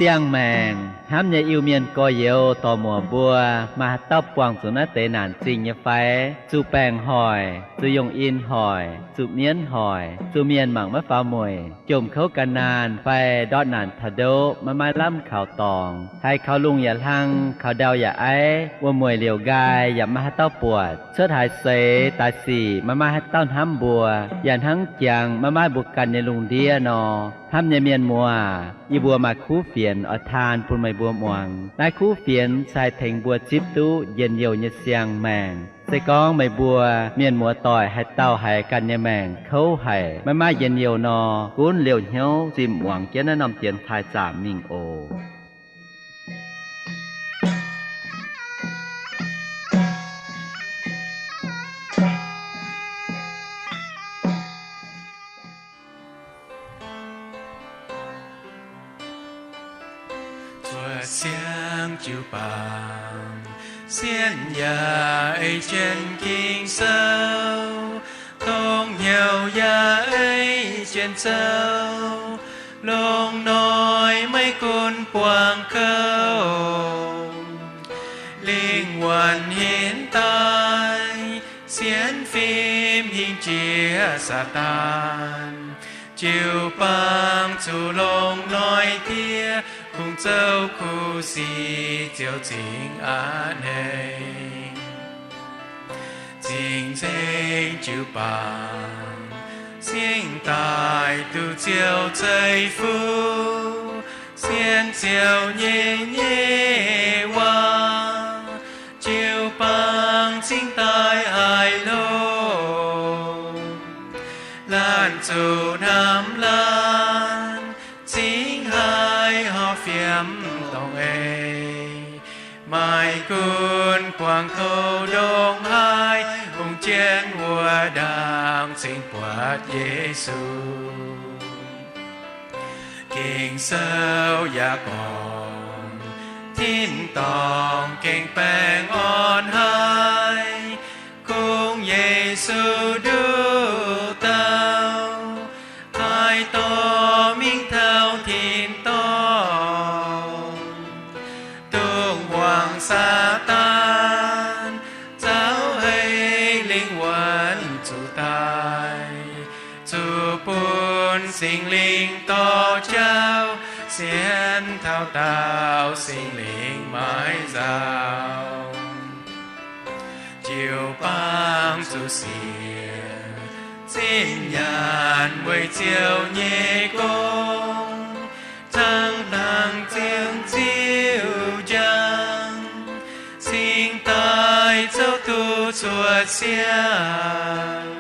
Siang-maengc hnamv nyei Iu-Mienh gorx-youz dorc-muoc mbuo, maaih haaix dauh buangh zuqc naaiv deix naanc zingh nyei fai? Zuqc baengc hoic, zuqc yungh in hoic, zuqc mienv hoic, zuqc mienh mangc maiv faaux mueic, jomc kouv ga'naanh fai ndortv naanc taux ndoqv maiv maaih lamh kaux dorngx, haiz kaux lungh yaac hlang, kaux ndau yaac aiv, wuom-mueic liouc nqaai yaac maiv maaih haaix dauh buatc, cuotv haaix seix daaih sic maiv maaih haaix dauh hnamv mbuo, yaac hnangv jangx maiv maaih mbuo ganh nyei lungh ndiev nor. Hnamv nyei mienh muoz, yie mbuo maaih kuv fienx oix taan bun meih mbuo muangx. Naaiv kuv fienx se haih tengx mbuo zipv duqv njien-youh nyei siang-maengc. Se gorngv meih mbuo mienh muoz-doic haaix dauh haiz ganh nyei maengc kouv haic, maiv maaih njien-youh nor, gunv liouh hnyouv zimh muangx jienv naaiv norm dienx taaih zaamc mingh oc. Zuov siang jiu-baang, sienv yaac ei jienv Ging-Sou, dongh hnyouv yaac ei jienv zouv, longx hnoi maiv gunv buangh kouv. Lingh wuonh hinc daaih, sienx fim hingh jiex Saadaan, jiu-baang zuqc longx hnoi diev, kungx zouv kuv sic ziouc cingx aqc hneiv. Cing-nzengc jiu-baang, cingx daaih duqv Ziouv zeiv-fun, sienx Ziouv nyei nyeic waac, jiu-baang cingx daaih haih longx. Laanh zuqc hnamv laanh, cingx haih horpc fiem dongh eix. Maiv gunv buangh kouv ndongc haaix, hungh jienv wuov ndaangc cingx buatc Yesu. Ging-Sou yaac gorngv, tin-dorngh gengh baengh orn haic, kungx Yesu nduqc dauh, taaih dorh mingh taux tin-dorngh, dongh muangx Saadaan zaux hei lingh wuonh zuqc daaih, zuqc bun Singx Lingh dorh jauv, sienx taux daauh Singx Lingh maiv nzauh. Jiu-baang zuqc sienx, zinh nyaanh weic Ziouv nyei gong, hnangv-hnangv ziangh Ziouv njang, cingx daaih zouv duqv cuotv siang,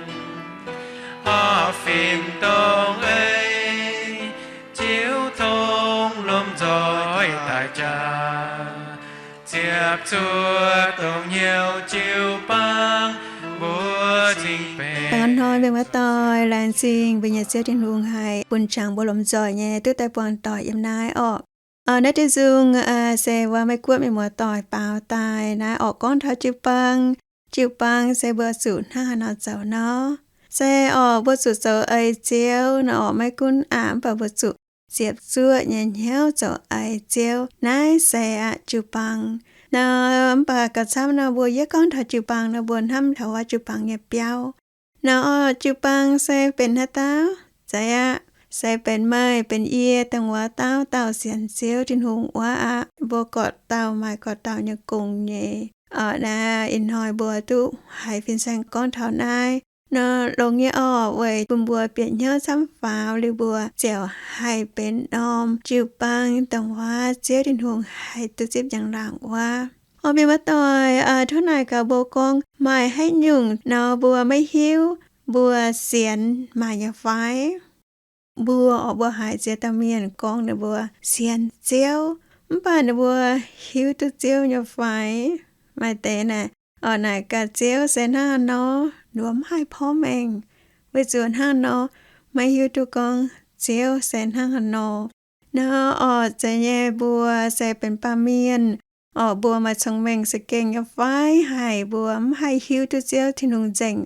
horpc fim dongh eix, Ziouv tong lomh nzoih daaih jaa, ziepc zuoqv dongh hnyouv jiu-baang mbuo cingx benx. Dangh hnoi mienh muoz-doic, laengz zingh mbuo nyei Ziouv Tin-Hungh haih bun jangx mbuo lomh nzoih nyei duqv daaih buangh doic yiem naaiv orqc. Naaiv diuh nzung se wuov Meiv Guoqv mienh muoz-doic baaux daaih naaiv orqc, gorngv taux jiu-baang. Jiu-baang se mbuo zuqc hnangv haaix nor zoux nor? Se orqc, mbuo zuqc zoux ei Ziouv nor orqc, maiv gunv aqv, mv baac mbuo zuqc ziepc zuoqv nyei hnyouv zoux ei Ziouv. Naaiv se aqv jiu-baang nor. Mv baac gauh camv nor, mbuo yie gorngv taux jiu-baang nor, mbuo hnamv taux wuov jiu-baang nyei biauv. Nor orqc, jiu-baang se benx haaix dauh? Zeiz aqv, se benx meih benx yie dongh wuov dauh dauh sienx Ziouv Tin-Hungh wuov aqv. Mbuo gorqv-dauh maaih gorqv-dauh nyei gong nyei. Orqc, naaiv ih hnoi mbuo duqv haiz fin-saeng gorngv taux naaiv nor, longx nyei orqc, weic bun mbuo bieqc hnyouv camv faaux liuz mbuo ziouc haih benx norm jiu-baang dongh wuov Ziouv Tin-Hungh haih duqv zipv njang-laangc wuov. Orqc, mienh muoz-doic, tov naaic gaax mbuo gorngv maaih haaix nyungc nor mbuo maiv hiuv mbuo sienx maaih nyei fai? Mbuo orqc, mbuo haiz ziex dauh mienh gorngv ninh mbuo sienx Ziouv, mv baac ninh mbuo hiuv duqv Ziouv nyei fai? Maaih deix naaic, orqc, naaic gaax Ziouv se hnangv haaix nor, ninh mbuo mv haih porv mengh, weic zuqc hnangv nor maiv hiuv duqv gorngv Ziouv se hnangv haaix nor. Nor orqc, zeiz nyei, mbuo se benx baamh mienh orqc, mbuo maaih cong-mengh za'gengh nyei fai? Haic, mbuo mv haih hiuv duqv Ziouv Tin-Hungh nzengc.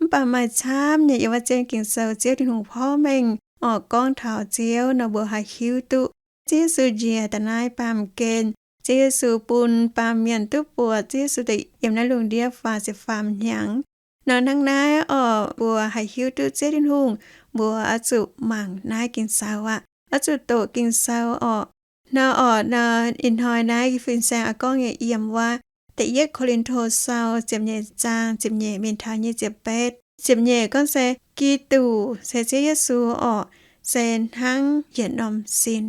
Mv baac maaih camv nyei yiem wuov Ziouv Ging-Sou, Ziouv Tin-Hungh porv mengh orqc, gorngv taux Ziouv nor mbuo haih hiuv duqv. Ziouv Yesu njiec daaih naaiv baamh gen. Ziouv Yesu bun baamh mienh duqv buatc Ziouv Yesu daaih yiem naaiv lungh ndiev faah ziepc faam hnyangx. Nor hnangv naaiv orqc, mbuo haih hiuv duqv Ziouv Tin-Hungh, mbuo oix zuqc mangc naaiv Ging-Sou aqv. Oix zuqc doqc Ging-Sou orqc. Nor orqc, nor ih hnoi naaiv fin-saeng oix gorngv nyei yiem wuov Da'yietv Ko^lin^to Sou ziepc nyeic zaang ziepc nyeic mingh taux nyic ziepc betv. Ziepc nyeic gorngv se Giduc, se Ziouv Yesu orqc, se hnangv yietc norm sin.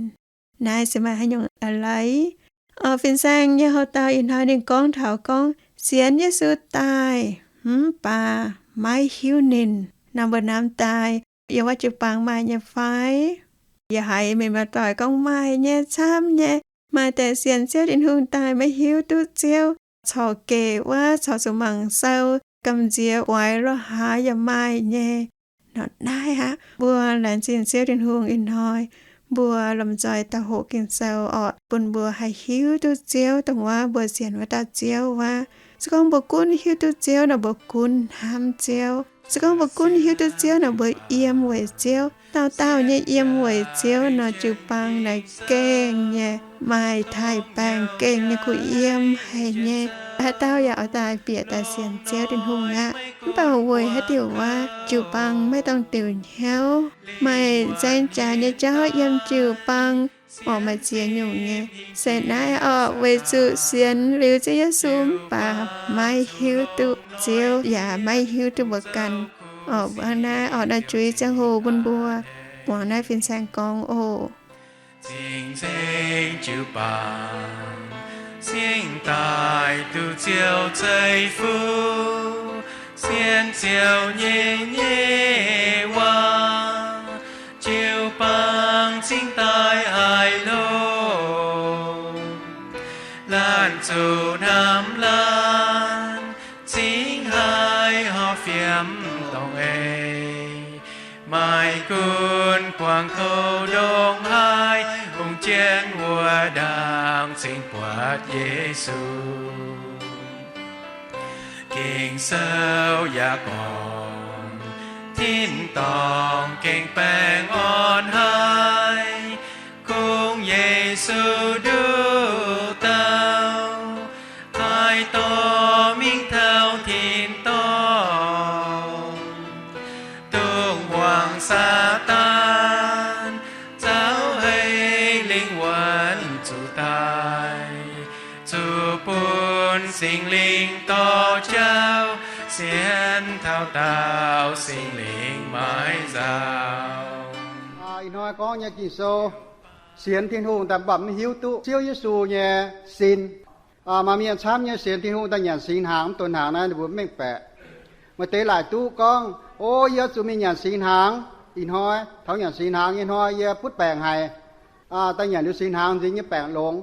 Naaiv se maaih haaix nyungc a'hneiv? Orqc, fin-saeng nyei hoc-dauh ih hnoi ninh gorngv taux gorngv sienx Yesu daaih mv baac maiv hiuv ninh. Nor mbuo namx daaih yiem wuov jiu-baang maaih nyei fai? Yaac haiz mienh muoz-doic gorngv maaih nyei, camv nyei. Maaih deix sienx Ziouv Tin-Hungh daaih maiv hiuv duqv Ziouv, corc gec wuov, corc zuqc mangc sou, gamh nziex guaix lo haaix yaac maaih nyei. Nor naaiv aqv, mbuo laengz zingh Ziouv Tin-Hungh ih hnoi, mbuo lomh nzoih daaih hoqc Ging-Sou orqc, bun mbuo haih hiuv duqv Ziouv dongh wuov mbuo sienx wuov dauh Ziouv wuov. Se gorngv mbuo gunv hiuv duqv Ziouv nor, mbuo gunv hnamv Ziouv. Se gorngv mbuo gunv hiuv duqv Ziouv nor, mbuo yiem weic Ziouv. Dauh dauh nyei yiem weic Ziouv nor, jiu-baang naaic gengh nyei maaih taaih-baengh, gengh nyei kuh yiem haic nyei. Haaix dauh yaac oix daaih bieqc daaih sienx Ziouv Tin-Hungh aqv. Mv baac weic haaix diuc wuov, jiu-baang maiv dongh diuc hnyouv, maaih nzaeng jaax nyei jauv yiem jiu-baang orqc, maaih ziex nyungc nyei. Se naaiv orqc, weic zuqc sienx liuz Ziouv Yesu mv baac maiv hiuv duqv Ziouv yaac maiv hiuv duqv mbuo ganh. Orqc, hnangv naaiv orqc, naaiv zuiz ziangh hoc bun mbuo muangx naaiv fin-saeng gorngv oc. Cing-Nzengc Jiu-Baang cingx daaih duqv Ziouv zeiv-fun, sienx Ziouv nyei nyei waac, jiu-baang cingx daaih haiz longx. Laanh zuqc hnamv laanh cingx haih horpc fiem dongh eix, maaih gunv buangh kouv ndongc haaix, hungh jienv wuov ndaangc cingx buatc Yesu. Ging-Sou yaac gorngv, tin-dorngh gengh baengh orn haic, kungx Yesu nduqc dauh, taaih dorh mingh taux tin-dorngh, dongh muangx Saadaan zaux hei lingh wuonh zuqc daaih, zuqc bun Singx Lingh dorh jauv, sienx taux daauh Singx Lingh maiv nzauh. Ih hnoi gorngv nyei Ging-Sou, sienx Tin-Hungh daaih mv baac mv hiuv duqv Ziouv Yesu nyei sin. Maaih mienh camv nyei sienx Tin-Hungh daaih nyanc singx hnaangx, mv donx hnaangx naaiv ninh mbuo mv mengh baeqc. Maaih deix laaic duqv gorngv, o, yie oix zuqc mingh nyanc singx hnaangx. Ih hnoi taux nyanc singx hnaangx nyei hnoi yie butv baengc haic. Daaih nyanc liuz singx hnaangx nziex nyei baengc longx.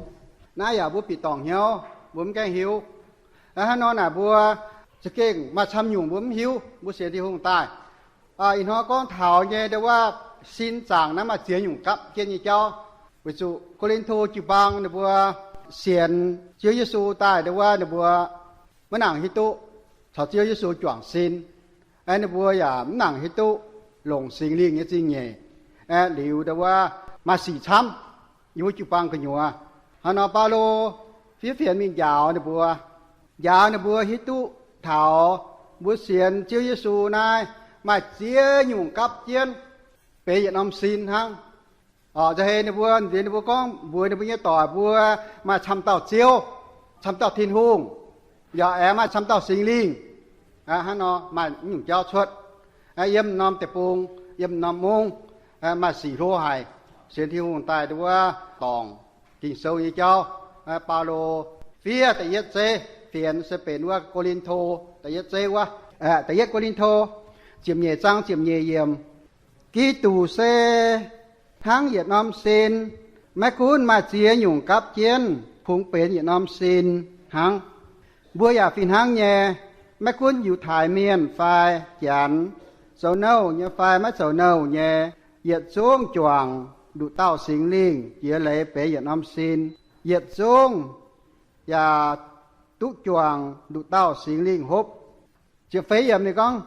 Naaiv yaac mbuo bieqc dorngc hnyouv, mbuo mv gaengh hiuv. Hnangv nor naaic mbuo za'gengh maaih camv nyungc mbuo mv hiuv, mbuo sienx Tin-Hungh daaih. Ih hnoi gorngv taux nyei ndau wuov sin zaangc naaiv maaih ziex nyungc gapv jienv nyei jauv. Weic zuqc Ko^lin^to jiu-baang ninh mbuo sienx Ziouv Yesu daaih ndau wuov ninh mbuo maiv nangc hiuv duqv caux Ziouv Yesu juangc sin. Ninh mbuo yaac mv nangc hiuv duqv longc Singx Lingh nyei zingh nyeic. Liuz ndau wuov maaih sic camv yiem wuov jiu-baang gu'nyuoz. Hnangv nor Baulo fiev fienx mingh njaaux ninh mbuo, njaaux ninh mbuo hiuv duqv taux mbuo sienx Ziouv Yesu naaiv maaih ziex nyungc gapv jienv benx yietc norm sin hnangv. Nza'heix ninh mbuo nziex ninh mbuo gorngv mbuox ninh mbuo nyei doic mbuo maaih camv dauh Ziouv, camv dauh Tin-Hungh, yaac aengx maaih camv dauh Singx Lingh. Hnangv nor maaih nyungc jauv cuotv. Yiem norm deic-bung, yiem norm mungv, maaih sic hlo haic. Sienx Tin-Hungh daaih ndau wuov dorngc Ging-Sou nyei jauv. Baulo fiev da'yietv zeiv fienx se benx wuov Ko^lin^to da'yietv zeiv wuov, da'yietv Ko^lin^to ziepc nyeic zaang ziepc nyeic yiemc. Giduc se hnangv yietc norm sin, maiv gunv maaih ziex nyungc gapv jienv kungx benx yietc norm sin hnangv. Mbuo yaac fih hnangv nyei, maiv gunv Yiutai Mienh fai Janx, zoux nouh nyei fai maiv zoux nouh nyei, yietc zungv juangc nduqc dauh Singx Lingh jiex leiz benx yietc norm sin. Yietc zungv yaac duqv juangc nduqc dauh Singx Lingh hopv. Ziepc feix yiemc ninh gorngv,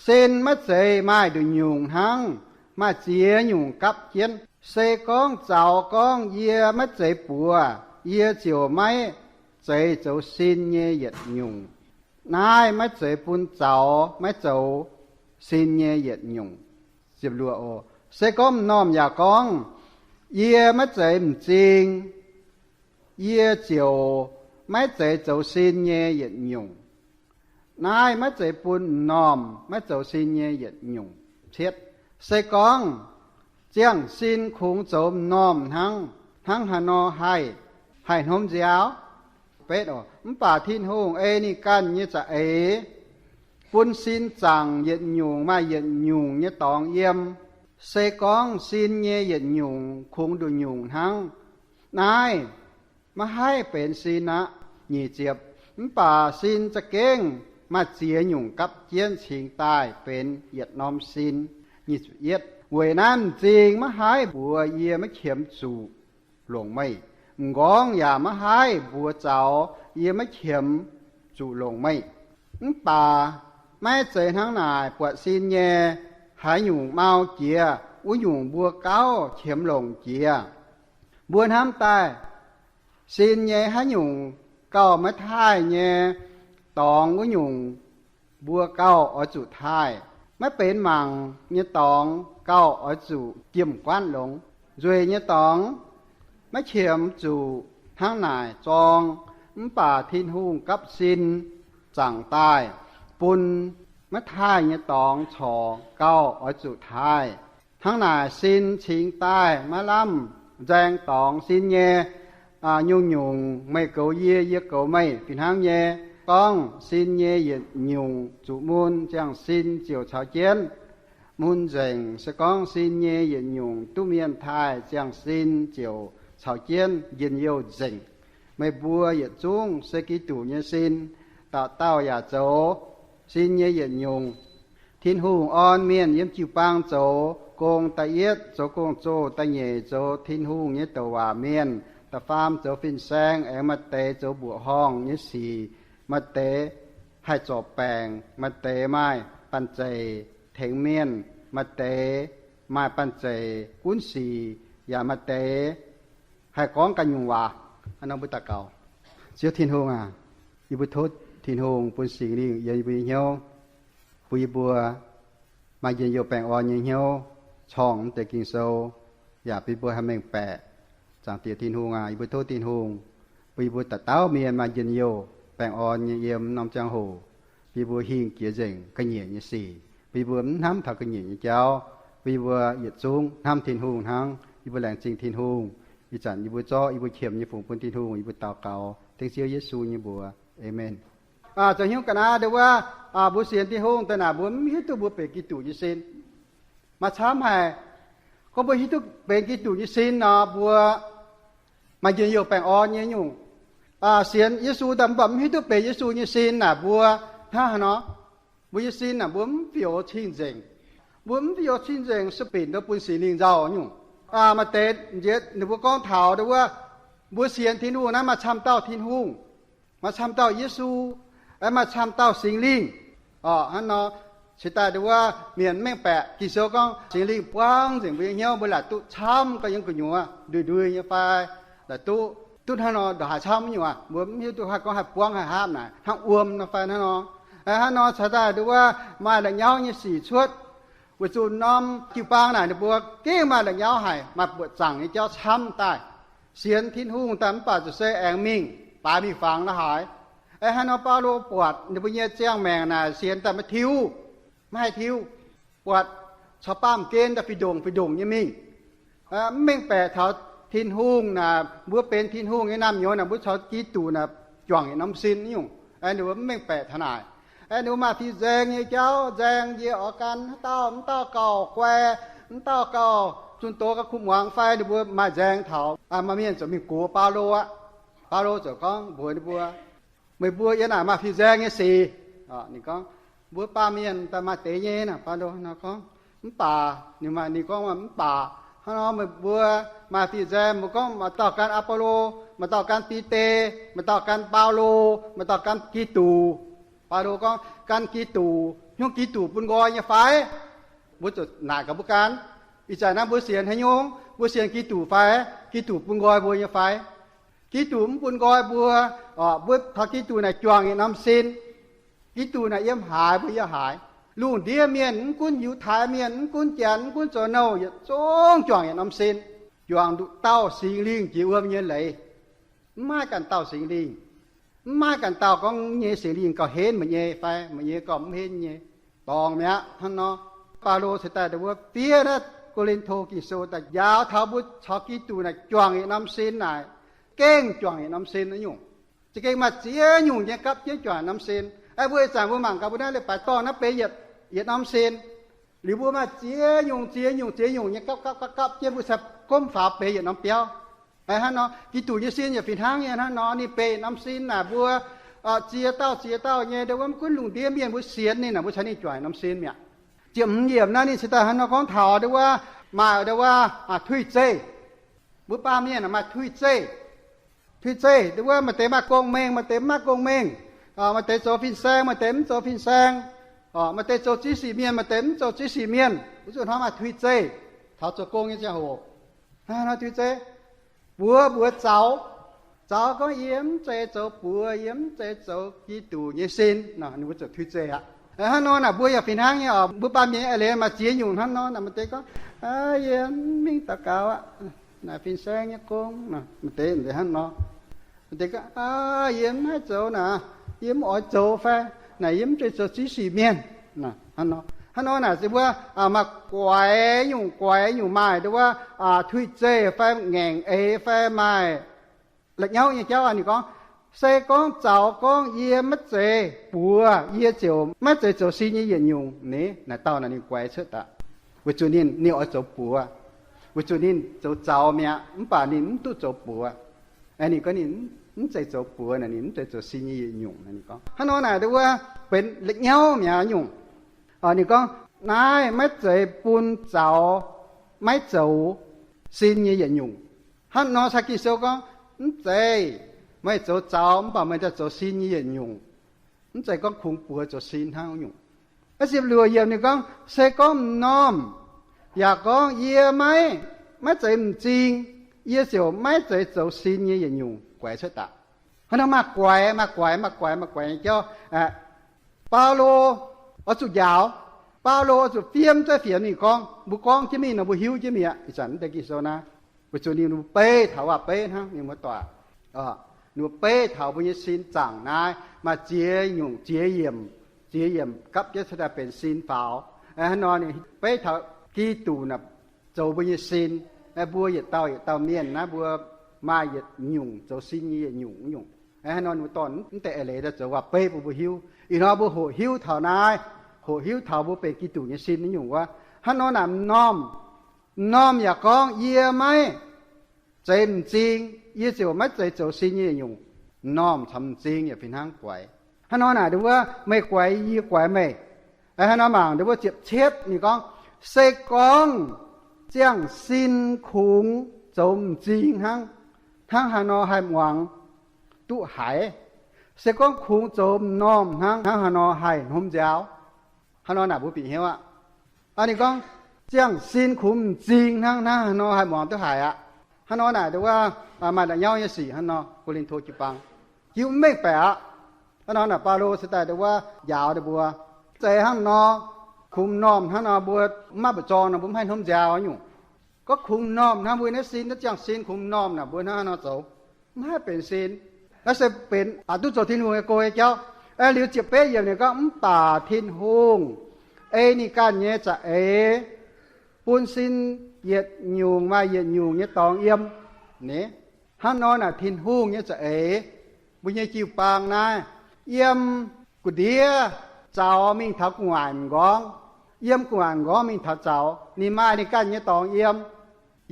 sin maiv zeiz maaih nduqc nyungc hnangv, maaih ziex nyungc gapv jienv. Se gorngv zaux gorngv yie maiv zeiz buoz, yie ziouc maiv zeiz zoux sin nyei yietc nyungc. Naaiv maiv zeiz bun zaux maiv zoux sin nyei yietc nyungc. Se gorngv m'normh yaac gorngv, yie maiv zeiz m'zing, yie ziouc maiv zeiz zoux sin nyei yietc nyungc. Naaiv maiv zeiz bun m'normh maiv zoux sin nyei yietc nyungc. Cietv, se gorngv ziangh sin kungx zoux m'normh hnangv, hnangv haaix nor haih, haih hnomv nziaaux? Betv, mv baac Tin-Hungh ei ninh ganh nyei za'eix bun sin zaangc yietc nyungc maaih yietc nyungc nyei dorngx yiem. Se gorngv sin nyei yietc nyungc kungx nduqc nyungc hnangv. Naaiv maiv haih benx sin aqv. Nyic ziepc, mv baac sin za'gengh maaih ziex nyungc gapv jienv cingx daaih benx yietc norm sin. Nyic ziepc yietv, weic naaiv m'zing maiv haih mbuox yie maiv qiemx zuqc longc meih. M'nqorngv yaac maiv haih mbuox zaux yie maiv qiemx zuqc longc meih. Mv baac maiv zeiz hnangv naaic. Buatc sin nyei haaix nyungc mau jiex, wuov nyungc mbuo gauh qiemx longc jiex. Mbuo hnamv daaih sin nyei haaix nyungc gauh maiv taaih nyei dorngx, wuov nyungc mbuo gauh oix zuqc taaih. Maiv benx mangc nyei dorngx gauh oix zuqc jiem guanv longx. Nzueic nyei dorngx maiv qiemx zuqc hnangv naaic zorng, mv baac Tin-Hungh gapv sin zaangc daaih bun maiv taaih nyei dorngx corc gauh oix zuqc taaih. Hnangv naaic sin cingx daaih maiv lamh nzaeng dorngx. Sin nyei nyungc-nyungc, meih goux yie, yie goux meih, fih hnangv nyei. Gorngv sin nyei yietc nyungc zuqc mun, ziangh sin ziouc caux jienv mun nzengc. Se gorngv sin nyei yietc nyungc duqv mienh taaih, ziangh sin ziouc caux jienv njien-youh nzengc. Meih mbuo yietc zungv se Giduc nyei sin, dauh dauh yaac zoux sin nyei yietc nyungc. Tin-Hungh orn mienh yiem jiu-baang zoux gong, da'yietv zoux gong-zoh, da'nyeic zoux Tin-Hungh nyei douc waac mienh, da'faam zoux fin-saeng, aengx maaih deix zoux mbuoqc horngh nyei sic, maaih deix haih zorc baengc, maaih deix maaih banh zeic tengx mienh, maaih deix maaih banh zeic gunv sic, yaac maaih deix haih gorngv ganh nyungc waac. Hnangv nor mbuo daux gaux. Ziouv Tin-Hungh aac, yie mbuo tov Tin-Hungh bun Singx Lingh yiem yie mbuo nyei hnyouv, bun yie mbuo maaih njien-youh baengh orn nyei hnyouv corngh mv deix Ging-Sou, yaac bun yie mbuo haih mengh baeqc. Zaangc Diex Tin-Hungh aac, yie mbuo tov Tin-Hungh bun yie mbuo dauh dauh mienh maaih njien-youh baengh orn nyei yiem norm ziangh hoc, bun yie mbuo hingh jiex nzengc ga'nyiec nyei sic, bun yie mbuo mv hnamv taux ga'nyiec nyei jauv, bun yie mbuo yietc zungv hnamv Tin-Hungh hnangv. Yie mbuo laengz zingh Tin-Hungh. Ih zanc yie mbuo zorqv yie mbuo qiemx nyei fungx bun Tin-Hungh, yie mbuo daux gaux dengv Ziouv Yesu nyei mbuox. Aamen. Zoux hnyouv ga'naaiv ndau wuov, mbuo sienx Tin-Hungh daaih naaic, mbuo mv hiuv duqv mbuo benx Giduc nyei sin. Maaih camv haic. Gorngv mbuo hiuv duqv benx Giduc nyei sin nor, mbuo maaih njien-youh baengh orn nyei nyungc. Sienx Yesu daaih mv baac mv hiuv duqv benx Yesu nyei sin naaic, mbuo hnangv haaix nor? Mbuo nyei sin naaic, mbuo mv fioux cing-nzengc. Mbuo mv fioux cing-nzengc se binc ndo bun Singx Lingh nzauh nyungc. Maaih deix njiec ninh mbuo gorngv taux ndo wuov, mbuo sienx Tin-Hungh naaiv maaih camv dauh Tin-Hungh, maaih camv dauh Yesu, aengx maaih camv dauh Singx Lingh. Hnangv nor, cingx daaih ndo wuov mienh mv mengh baeqc Ging-Sou gorngv Singx Lingh buangv nzengc mbuo nyei hnyouv, mbuo laaic duqv camv ga'yiem gu'nyuoz ndui-ndui nyei fai laaic duqv, duqv hnangv nor ndongc haaix camv nyungc aac, mbuo mv hiuv duqv haih gorngv haih buangv haih haapv naaic hnangv wuom nor fai hnangv nor. Hnangv nor cingx daaih ndo wuov maaih la'nyauv nyei sic cuotv, weic zuqc norm jiu-baang naaic ninh mbuo gengh maaih la'nyauv haic, maaih buoqc zaangc nyei jauv camv daaih. Sienx Tin-Hungh daaih mv baac zuqc se aengx mingh baaix mingh fangx la'haaix. Hnangv nor Baulo buatc ninh mbuo nyei ziangh maengc naaic sienx daaih maiv tiuv, maiv haih tiuv, buatc caux baamh gen daaih fih ndongc fih ndongc nyei mingh. Mv mengh baeqc taux Tin-Hungh naaic, mbuo benx Tin-Hungh nyei naamh nyouz naaic, mbuo caux Giduc naaic juangc yietc norm sin nyungc. Ninh mbuo mv mengh baeqc taux naaic. Ninh mbuo maaih fih nzaeng nyei jauv, nzaeng njiec oix gan haaix dauh, mv dauh gauh guai, mv dauh gauh zunh doz gauh kuh muangx fai, ninh mbuo maaih nzaeng taux. Maaih mienh ziouc mingh gox Baulo aqv. Baulo ziouc gorngv mbuox ninh mbuo, meih mbuo yiem naaic maaih fih nzaeng nyei sic. Ninh gorngv, mbuo baamh mienh daaih maaih deix nyei naaic. Baulo nor gorngv, mv baac, ninh maaih ninh gorngv mv baac, hnangv nor meih mbuo maaih fih nzaeng, mbuo gorngv maaih dauh gan Apolo, maaih dauh gan Bide, maaih dauh gan Baulo, maaih dauh gan Giduc. Baulo gorngv, gan Giduc, hnyouv Giduc bun nqoi nyei fai? Mbuo zuqc naaic gaax mbuo gan. Ih zanc naaiv mbuo sienx haaix nyungc? Mbuo sienx Giduc fai? Giduc bun nqoi mbuo nyei fai? Giduc mv bun nqoi mbuo. Mbuo taux Giduc naaic juangc yietc norm sin. Giduc naaic yiem haaix mbuo yiem haaix. Lungh ndiev mienh, mv gunv Yiutai Mienh, mv gunv Janx, mv gunv zoux nouh, yietc zungv juangc yietc norm sin, juangc nduqc dauh Singx Lingh jiex wuom nyei leiz. Mv maaih ganh dauh Singx Lingh. Mv maaih ganh dauh gorngv nyei Singx Lingh gauh henv meih nyei fai meih nyei gauh mv henv nyei. Dorngc mi'aqv. Hnangv nor, Baulo ceix daaih ndau wuov fiev naaiv Ko^lin^to Ging-Sou daaih njaaux taux mbuo caux Giduc naaic juangc yietc norm sin naaic, gengh juangc yietc norm sin nyungc. Za'gengh maaih ziex nyungc nyei gapv jienv juangc norm sin. Aeqv, mbuo ih zanc mbuo mangc gaax mbuo naaiv leiz-baaix dorngh naaiv benx yietc, yietc norm sin. Liuz mbuo maaih ziex nyungc, ziex nyungc, ziex nyungc nyei gapv, gapv, gapv, gapv jienv mbuo cingx gomv faaux benx yietc norm biauv. Hnangv nor, Giduc nyei sin yaac fih hnangv nyei hnangv nor, ninh benx yietc norm sin naaic mbuo ziex dauh, ziex dauh nyei ndau wuov, mv gunv lungh ndiev mienh mbuo sienx ninh naaic, mbuo caux ninh juangc yietc norm sin mi'aqv. Ziepc hmz yiemc naaiv ninh ceix daaih hnangv nor gorngv taux ndau wuov, maaih ndau wuov tuix-zeih. Mbuo baamh mienh maaih tuix-zeih. Tuix-zeih ndau wuov maaih deix maaih gong-mengh, maaih deix mv maaih gong-mengh. Maaih deix zoux fin-saeng, maaih deix mv zoux fin-saeng. Maaih deix zoux ziv sic mienh, maaih deix mv zoux ziv sic mienh. Wuov zuqc hnangv maaih tuix-zeih taux zoux gong nyei ziangh hoc. Hnangv nor tuix-zeih, buoz, buoz zaux, zaux gorngv yie mv zeiz zoux buoz, yie mv zeiz zoux Giduc nyei sin, ninh mbuo zuqc tuix-zeih aqv. Hnangv nor naaic mbuo yaac fih hnangv nyei oc. Mbuo baamh mienh a'leiz maaih ziex nyungc hnangv nor naaic, maaih deix gorngv, yie mv mingh daux gaux aqv, naaic fin-saeng nyei gong. Maaih deix hnangv nor. Maaih deix gorngv, yie mv haih zoux naaic, yie mv oix zoux fai, naaic yie mv zeiz zoux ziv sic mienh. Hnangv nor naaic se mbuo maaih guaix nyungc, guaix nyungc maaih ndau wuov tuix-zeih fai ngaengc eix fai maaih la'nyauv nyei jauv. Ninh gorngv, se gorngv zaux gorngv yie maiv zeiz buoz, yie ziouc maiv zeiz zoux sin nyei yietc nyungc. Naaic, naaic dauh naaic ninh guaix cuotv daaih, weic zuqc ninh, ninh oix zoux buoz, weic zuqc ninh zoux zaux mi'aqv, mv baac ninh mv duqv zoux buoz. Ninh gorngv ninh mv zeiz zoux buoz naaic, ninh mv zeiz zoux sin nyei yietc nyungc. Ninh gorngv hnangv nor naaic ndau wuov benx la'nyauv mi'aqv nyungc. Ninh gorngv, naaiv maiv zeiz bun zaux maiv zoux sin nyei yietc nyungc. Hnangv nor caux Ging-Sou gorngv, mv zeiz meih zoux zaux mv baac meih daaih zoux sin nyei yietc nyungc. Mv zeiz gorngv kungx buoz zoux sin hnangv nyungc. Ziepc luoqc yiemc ninh gorngv, se gorngv m'normh yaac gorngv yie maiv, maiv zeiz m'zing, yie ziouc maiv zeiz zoux sin nyei yietc nyungc. Guaix cuotv daaih. Hnangv nor maaih guaix, maaih guaix, maaih guaix, maaih guaix nyei jauv. Baulo oix zuqc njaaux, Baulo oix zuqc fiem za'gengh fiem ninh gorngv, mbuo gorngv jienv mingh nor mbuo hiuv jienv mi'aqv. Ih zanc mv deix Ging-Sou naaiv, weic zuqc ninh mbuo beiv taux waac-beiv hnangv, ninh mbuo doic, ninh mbuo beiv taux mbuo nyei sin zaangc naaiv maaih ziex nyungc, ziex yiemc, ziex yiemc gapv jienv cuotv daaih benx sin faaux. Hnangv nor ninh beiv taux Giduc naaic zoux mbuo nyei sin. Mbuo yietc dauh yietc dauh mienh naaiv mbuo maaih yietc nyungc zoux sin nyei yietc nyungc nyungc. Hnangv nor ninh mbuo dorh mv deix eix leiz daaih zoux waac-beiv bun mbuo hiuv. Ih hnoi mbuo hoqc hiuv taux naaiv, hoqc hiuv taux mbuo benx Giduc nyei sin nyungc wuov. Hnangv nor naaic m'normh, m'normh yaac gorngv yie maiv zeiz m'zing, yie ziouc maiv zeiz zoux sin nyei yietc nyungc. M'normh caux m'zing yaac fih hnangv guaix. Hnangv nor naaic ndau wuov meih guaix yie, yie guaix meih. Hnangv nor mangc ndau wuov ziepc cietv ninh gorngv, se gorngv ziangh sin kungx zoux m'zing hnangv, hnangv haaix nor haih muangx duqv haiz? Se gorngv kungx zoux m'normh hnangv, hnangv haaix nor haih hnomv nziaaux? Hnangv nor naaic mbuo bieqc hnyouv aqv. Ninh gorngv, ziangh sin kungx m'zing hnangv, hnangv haaix nor haih muangx duqv haiz aqv? Hnangv nor naaic ndau wuov maaih la'nyauv nyei sic hnangv nor, Ko^lin^to jiu-baang jiu mv mengh baeqc aqv. Hnangv nor naaic Baulo ceix daaih ndau wuov njaaux ninh mbuo, mv zeiz hnangv nor, kungx m'normh hnangv nor mbuo mv maaih mba'zorng nor mbuo mv haih hnomv nziaaux nyungc. Gorngv kungx m'normh hnangv mbuo naaiv sin, naaiv ziangh sin kungx m'normh naaic mbuo hnangv haaix nor zoux? Mv haih benx sin. Naaiv se benx aqc duqv zoux Tin-Hungh nyei go nyei jauv. Liuz ziepc betv yiemc ninh gorngv, mv baac Tin-Hungh ei ninh ganh nyei za'eix bun sin yietc nyungc maaih yietc nyungc nyei dorngx yiem. Hnangv nor naaic Tin-Hungh nyei za'eix, mbuo nyei jiu-baang naaiv, yiem gu'ndiev zaux mingh taux gu'nguaaic m'nqorngv, yiem gu'nguaaic m'nqorngv mingh taux zaux, ninh maaih ninh ganh nyei dorngx yiem.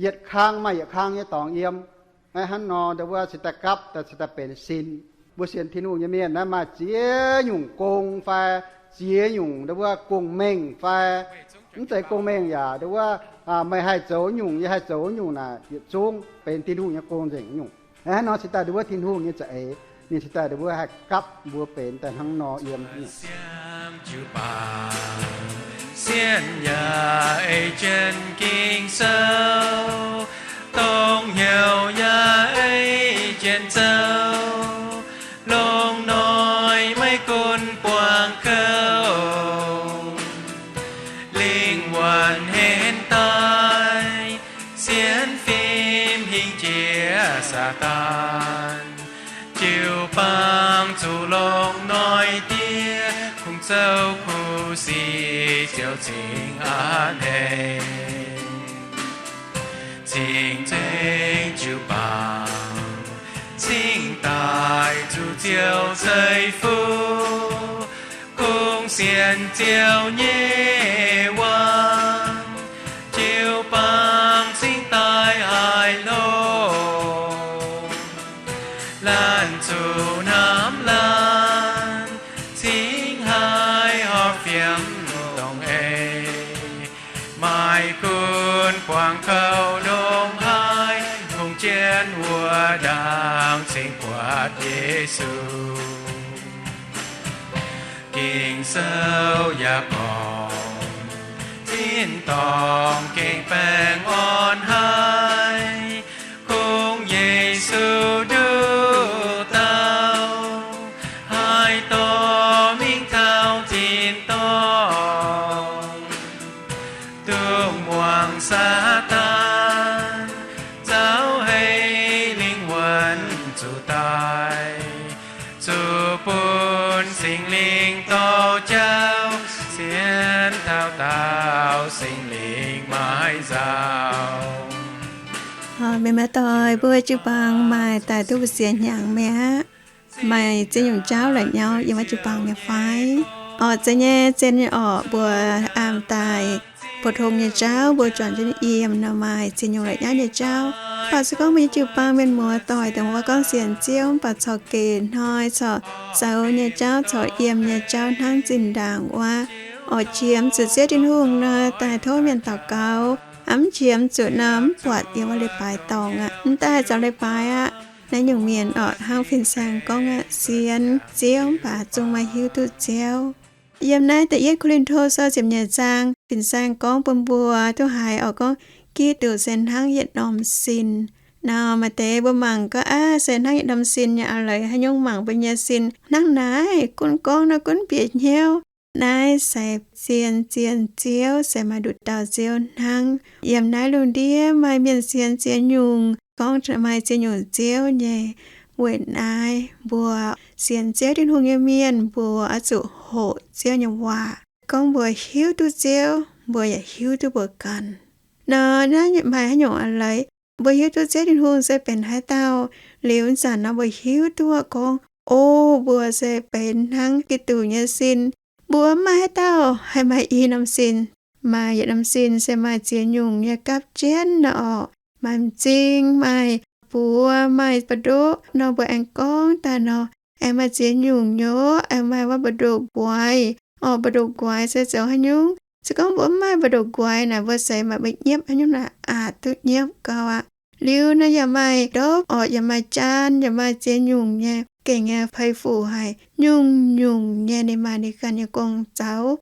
Yietc kang maaih yietc kang nyei dorngx yiem. Hnangv nor ndau wuov cingx daaih gapv, cingx daaih benx sin. Mbuo sienx Tin-Hungh nyei mienh naaiv maaih ziex nyungc gong fai ziex nyungc ndau wuov gong-mengh fai mv zeiz gong-mengh yaac ndau wuov, meih haih zoux nyungc, yie haih zoux nyungc naaic, yietc zungv benx Tin-Hungh nyei gong nzengc nyungc. Hnangv nor cingx daaih ndau wuov Tin-Hungh nyei za'eix, ninh cingx daaih ndau wuov haih gapv mbuo benx daaih hnangv nor yiem nyungc. Sienx yaac ei jienv Ging-Sou, Lingh wuonh henv daaih, sienx fim hingh jiex Saadaan. Jiu-baang zuqc longc noic diev, kungx zoux kuv sic ziouc cingx a'hneiv. Cing ceng jiu-baang cingx daaih zuqc Ziouv ceix fuqv, kungx sienx Ziouv nyei waac. Jiu-baang cingx daaih haih hlo, laanh zuqc hnamv laanh, cingx haih horpc fiem dorngh eix. Maaih gunv buangh kouv ndongc haaix, kungx jienv wuov ndaangc cingx buatc Yesu. Ging-Sou yaac gorngv, tin-dorngh gengh baengh orn haic, kungx Yesu nduqc dauh, haih dorh mingh taux tin-dorngh, duqv muangx Saadaan zaux hei lingh wuonh zuqc daic, zuqc bun Singx Lingh dorh jauv, sienx taux daauh Singx Lingh maiv nzauh. Mienh muoz-doic, mbuo jiu-baang maaih daaih duqv mbu'ziex hnyangx mi'aqv. Maaih ziex nyungc jauv la'nyauv yiem wuov jiu-baang nyei fai? Orqc, zeiz nyei, zien nyei orqc. Mbuo aam daaih bou tong nyei jauv mbuo juangc jienv yiem nor, maaih ziex nyungc la'nyauv nyei jauv. Mv baac se gorngv mbuo nyei jiu-baang mienh muoz-doic dongh wuov gorngv sienx Ziouv mv baac corc geh hnoi corc zoux nyei jauv, corc yiem nyei jauv hnangv zinh ndaangc wuov, orqc, qiemx zuqc Ziouv Tin-Hungh nor daaih tov mienh daux gaux. Mv qiemx zuqc nor mv buatc yiem wuov leiz-baaix dorngx aqv, mv daaih zoux leiz-baaix aqv. Naaiv nyungc mienh orqc, hnangv fin-saeng gorngv aqv, sienx Ziouv mv baac zungv maiv hiuv duqv Ziouv. Yiem naaiv Da'yietv Ko^lin^to Sou ziepc nyeic zaang, fin-saeng gorngv bun mbuo duqv haiz orqc, gorngv Giduc se hnangv yietc norm sin. Nor maaih deix mbuo mangc gorngv aqv, se hnangv yietc norm sin nyei a'leiz, haaix nyungc mangc mbuo nyei sin hnangv naaiv, gunv gorngv nor gunv bieqc hnyouv. Naaiv se zien zien Ziouv, se maaih nduqc dauh Ziouv hnangv. Yiem naaiv lungh ndiev maaih mienh sienx ziex nyungc, gorngv maaih ziex nyungc Ziouv nyei. Weic naaiv mbuo sienx Ziouv Tin-Hungh nyei mienh, mbuo oix zuqc hoqc Ziouv nyei waac. Gorngv mbuo hiuv duqv Ziouv, mbuo yaac hiuv duqv mbuo ganh. Nor naaiv maaih haaix nyungc a'leiz, mbuo hiuv duqv Ziouv Tin-Hungh se benx haaix dauh liuz, zanc nor mbuo hiuv duqv gorngv, o, mbuo se benx hnangv Giduc nyei sin. Mbuo mv maaih haaix dauh haih maaih i norm sin. Maaih yietc norm sin se maaih ziex nyungc nyei gapv jienv nor orqc. Maaih m'zing, maaih buoz, maaih ba'ndoqv nor, mbuo aengx gorngv daaih nor, aengx maaih ziex nyungc nyei, aengx maaih wuov ba'ndoqv-nquaix. Orqc, ba'ndoqv-nquaix se zoux haaix nyungc? Se gorngv mbuo mv maaih ba'ndoqv-nquaix naaic, mbuo seix maaih mbuo nyiepv haaix nyungc naaic aqc duqv nyiepv gau aqv. Liuz nor yaac maaih ndopv orqc, yaac maaih jaan, yaac maaih ziex nyungc nyei gengh nyei pei fuc haic, nyungc-nyungc nyei ninh maaih ninh ganh nyei gong zaux.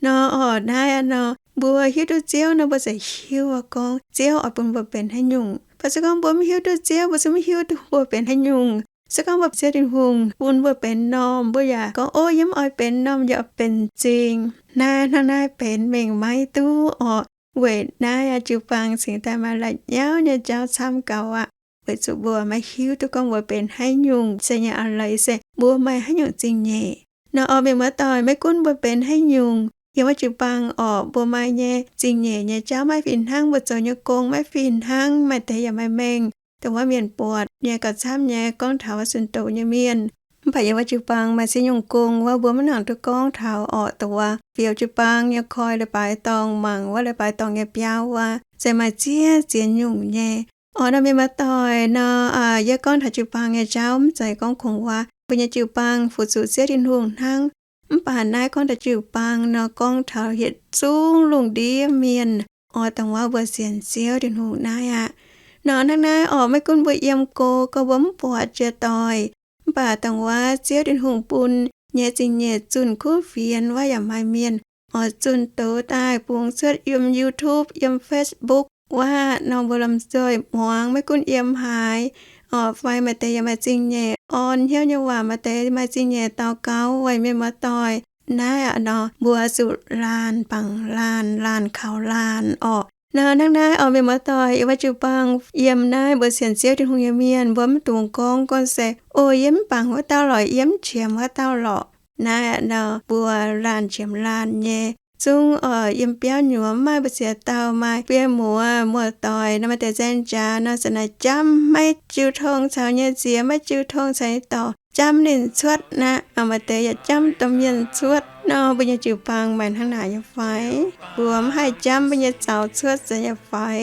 Nor orqc, naaiv aqv nor, mbuo hiuv duqv Ziouv nor, mbuo ziouc hiuv gorngv Ziouv oix bun mbuo benx haaix nyungc. Mv baac se gorngv mbuo mv hiuv duqv Ziouv, mbuo zungv mv hiuv duqv mbuo benx haaix nyungc. Se gorngv mbuo Ziouv Tin-Hungh bun mbuo benx normh, mbuo yaac gorngv, o, yie mv oix benx normh, yie oix benx m'zing. Naaiv hnangv naaiv benx mengh maiv duqv orqc. Weic naaiv aqv, jiu-baang cingx daaih maaih la'nyauv nyei jauv camv gaux aqv. Weic zuqc mbuo maiv hiuv duqv gorngv mbuo benx haaix nyungc, se nyei a'leiz se mbuo maaih haaix nyungc zingh nyeic. Nor orqc, mienh muoz-doic, maiv gunv mbuo benx haaix nyungc, yiem wuov jiu-baang orqc, mbuo maaih nyei zingh nyeic nyei jauv maiv fih hnangv, mbuo zoux nyei gong maiv fih hnangv, maaih deix yaac maaih mengh dongh wuov mienh buatc nyei gauh camv nyei gorngv taux wuov zunh doz nyei mienh. Mv baac yiem wuov jiu-baang maaih ziex nyungc gong wuov, mbuo maiv nangc duqv gorngv taux orqc, dongh wuov fioux jiu-baang nyei koi leiz-baaix dorngh, mangc wuov leiz-baaix dorngh nyei biauv wuov, se maaih ziex ziex nyungc nyei. Orqc, nor mienh muoz-doic nor, yie gorngv taux jiu-baang nyei jauv mv zeiz gorngv kungx wuov mbuo nyei jiu-baang fu-sux Ziouv Tin-Hungh hnangv. Mv baac naaiv gorngv taux jiu-baang nor, gorngv taux yietc zungv lungh ndiev mienh, orqc, dongh wuov mbuo sienx Ziouv Tin-Hungh naaiv aqv. Nor hnangv naaiv orqc, maiv gunv mbuo yiem go gorx mbuo mv buatc jiex doic, mv baac dongh wuov Ziouv Tin-Hungh bun nyei zingh nyeic zunh kuv fienx wuov yaac maaih mienh oix zunh doz daaih bungx cuotv yiem YouTube, yiem Facebook wuov nor, mbuo lomh nzoih muangx, maiv gunv yiem haaix orqc, fai maaih deix yaac maaih zingh nyeic orn hnyouv nyei waac, maaih deix maaih zingh nyeic daux gaux weic mienh muoz-doic. Naaiv aqv nor, mbuo zuqc laanh bangc laanh, laanh kaux laanh orqc. Nor hnangv naaiv orqc, mienh muoz-doic, yiem wuov jiu-baang, yiem naaiv mbuo sienx Ziouv Tin-Hungh nyei mienh, mbuo mv dungx gorngv, gorngv se, O, yie mv bangc wuov dauh lorqc, yie mv qiemx wuov dauh lorqc. Naaiv aqv nor, mbuo laanh qiemx laanh nyei. Zungv oc, yiem biauv nyuoz mv maaih mbu'ziex dauh maaih fie muoz muoz-doic nor, maaih deix nzaeng jaax nor, se naaic jamv maiv jiu tong caux nyei ziex, maiv jiu tong caux nyei dorc, jamv ninh cuotv naaiv. Maaih deix yaac jamv domh mienh cuotv nor, mbuo nyei jiu-baang maaih hnangv naaic nyei fai? Mbuo mv haih jamv mbuo nyei zaux cuotv zeiz nyei fai?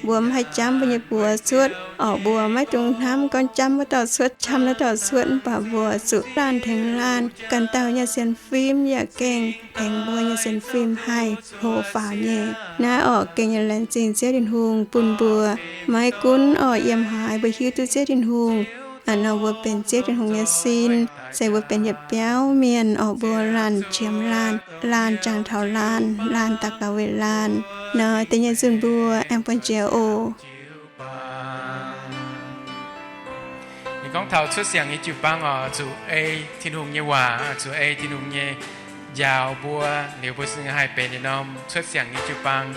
Mbuo mv haih jamv mbuo nyei buoz cuotv orqc. Mbuo maiv dungx hnamv gorngv jamv wuov dauh cuotv, jamv naaiv dauh cuotv, mv baac mbuo zuqc laanh tengx laanh. Ganh dauh nyei sienx fim yaac gengh tengx mbuo nyei sienx fim haih hlo faaux nyei. Naaiv orqc, gengh nyei laengz zingh Ziouv Tin-Hungh bun mbuo. Maiv gunv orqc yiem haaix mbuo hiuv duqv Ziouv Tin-Hungh, a'hneiv nor mbuo benx Ziouv Tin-Hungh nyei sin, se mbuo benx yietc biauv mienh orqc, mbuo laanh qiemx laanh, laanh jangx taux laanh, laanh daux gaux weic laanh. Nor da'nyeic nzunc mbuo aengx buonv jiex oc. Ninh gorngv taux cuotv siangx nyei jiu-baang oc, zuqc ei Tin-Hungh nyei waac, zuqc ei Tin-Hungh nyei njaaux mbuo, liuz mbuo se haih benx yietc norm cuotv siangx nyei jiu-baang.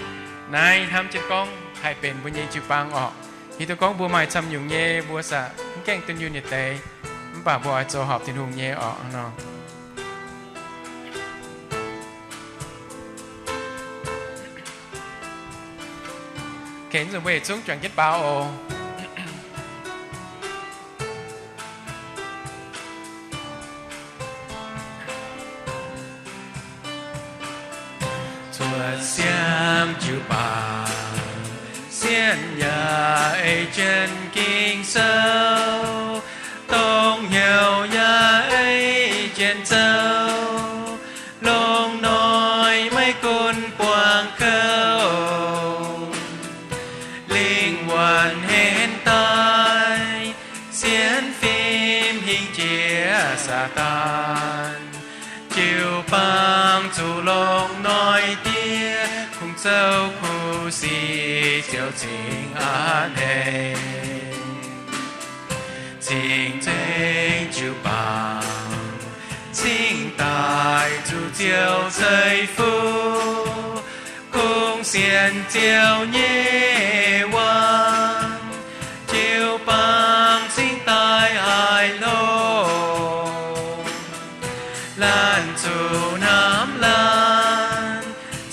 Naaiv hnamv jienv gorngv haih benx mbuo nyei jiu-baang orqc. Hiuv duqv gorngv mbuo maaih camv nyungc nyei, mbuo zaqc mv gaengh dunh yunh yietc deix, mv baac mbuo oix zoux horpc Tin-Hungh nyei orqc nor. Ken nzunc mbuo yietc zungv juangc jienv baaux oc. Cuotv siangx jiu-baang, sienx yaac ei jienv Ging-Sou, dongh hnyouv yaac ei jienv zoux, longx noic maiv gunv buangh kouv, lingh wuonh henv daaih, sienx fim hingh jiex Saadaan. Jiu-baang zuqc longx noic diev, kungx zoux kuv sic ziouc cingx a'hneiv. Cing-nzengc jiu-baang cingx daaih zuqc Ziouv ceix fuqv, kungx sienx Ziouv nyei waac, jiu-baang cingx daaih haih hlo. Laanh zuqc hnamv laanh,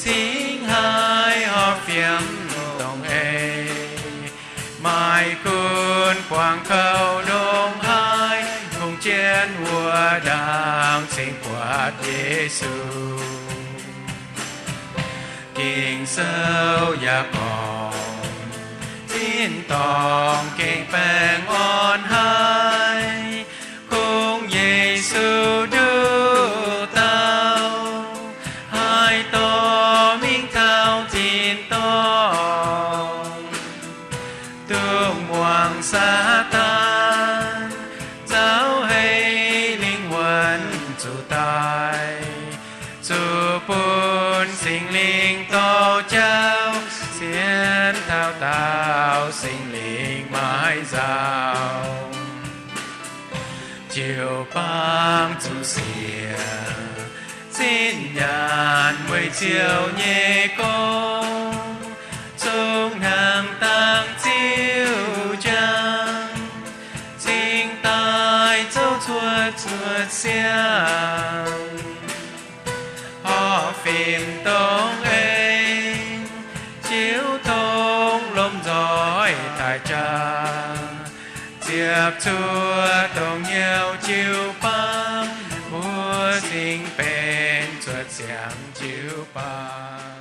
cingx haih horpc fiem dongh ei. Maiv gunv buangh kouv ndongc haaix, kungx jienv wuov ndaangc cingx buatc Yesu. Ging-Sou yaac gorngv, zinh dorngh gengh baengh orn haic, kungx Yesu nduqc dauh haih dorh mingh taux tin-dorngh, duqv muangx Saadaan nzauh hei lingh wuonh zuqc daaih, zuqc bun Singx Lingh dorh jauv, sienx taux daauh Singx Lingh maiv nzauh. Jiu-baang zuqc siec, zinh nyaanh weic Ziouv nyei gong, zungv hnangx dangh ziuh njang, cingx daaih zouv cuotv cuotv siang, horpc fim dongh ei, jiu tong lomh nzoih daaih jaa, ziepc zuoqv dongh hnyouv jiu-baang, mbuo cingx benx cuotv siangx jiu-baang.